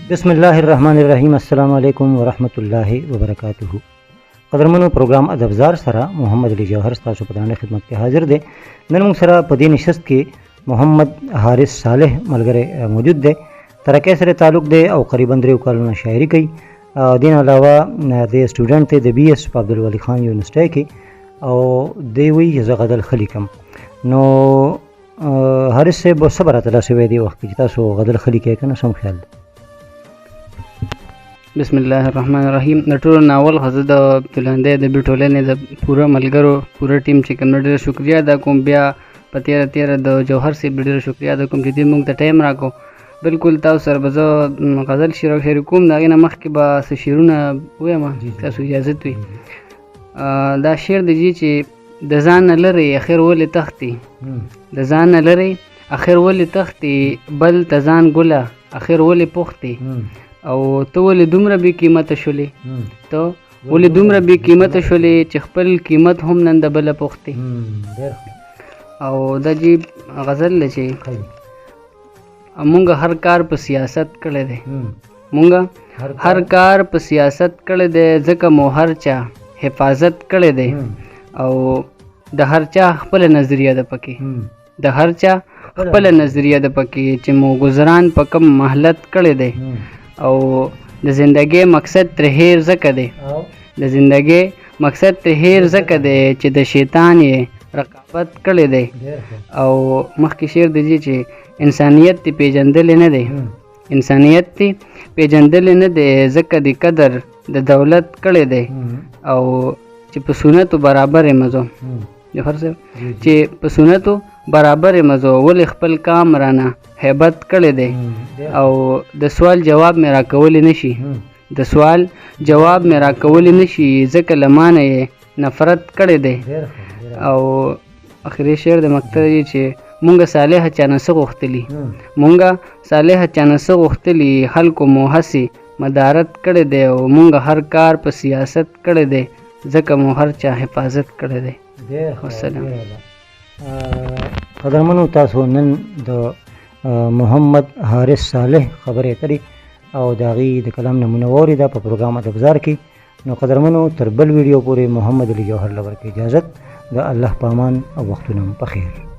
بسم الله الرحمن الرحیم. السلام علیکم ورحمت الله وبرکاته. قدرمنو، پروګرام ادبزار سره محمد علي جوهر ستاسو په درانه خدمت کې حاضر دی. نن موږ سره په دې نشست کې محمد حارث صالح ملګری موجود دی. ترکه سره تعلق دی او قریبا 3 کالونه شاعري کوي. دین علاوه د سټوډنټ دی د بي اس په عبدالولي خان یونیورسټۍ کې او دی وایي چې زه غزل ښه لیکم. نو حارث صاحب، څه به راته داسې وایي دې وخت کې چې تاسو غزل ښه لیکئ که نه، سم خیال دی؟ بسم الله الرحمن الرحیم. د ټولو نه اول خو زه د تلندې ادبي ټولنې د پوره ملګرو، پوره ټیم چې کوم، ډېره شکریه ادا کوم. بیا په تېره تېره د جوهر صاحب ډېره شکریه ادا کوم چې دوی موږ ته ټایم راکو. بالکل، تاسو سره به زه غزل شعر شریکوم. د هغې نه مخکې به څه شعرونه ووایم، تاسو اجازت وي. دا شعر دی جي چې د ځان نه لرې اخر ولې تښتي، د ځان نه لرې اخر ولې تښتي، بل ته ځان ګله اخر ولې پوښتي، او ته ولې دومره بې قیمته شولې، ته ولې دومره بې قیمته شولې چې خپل قیمت هم نن د بله پوښتي. او دا جی غزل دی چې مونږ هر کار په سیاست کړی دی، مونږ هر کار په سیاست کړی دی، ځکه مو هر چا حفاظت کړی دی، او د هر چا خپله نظریه ده پکې، د هر چا خپله نظریه ده پکې، چې مو ګذران په کم مهلت کړی دی، او د زندګۍ مقصد ترې هېر ځکه دی، د زندګۍ مقصد ترې هېر ځکه دی چې د شیطان یې رقابت کړی دی. او مخکې شعر دی چې انسانیت دې پېژندلی نه دی، انسانیت دې پېژندلی نه دی، ځکه د قدر د دولت کړی دی، او چې په سنتو برابر یم زه، جوهر صاحب، چې په سنتو برابر یم زه، ولې خپل کام رانه هیبت کړی دی، او د سوال جواب مې راکولی نه شي، د سوال جواب مې راکولی نه شي، ځکه له ما نه یې نفرت کړی دی. او اخري شعر د مقطع دی چې مونږ صالح چا نه څه غوښتلي، مونږ صالح چا نه څه غوښتلي، خلکو مو هسې مدارت کړی دی، او مونږ هر کار په سیاست کړی دی، ځکه مو هر چا حفاظت کړی دی. والسلام. قدرمنو، تاسو نن د محمد حارث صالح خبرې اترې او د هغې د کلام نمونه واورېده په پروګرام ادبزار کې. نو قدرمنو، تر بل ویډیو پورې محمد علي جوهر له ورکې اجازت. د الله په امان او وختونه په خیر.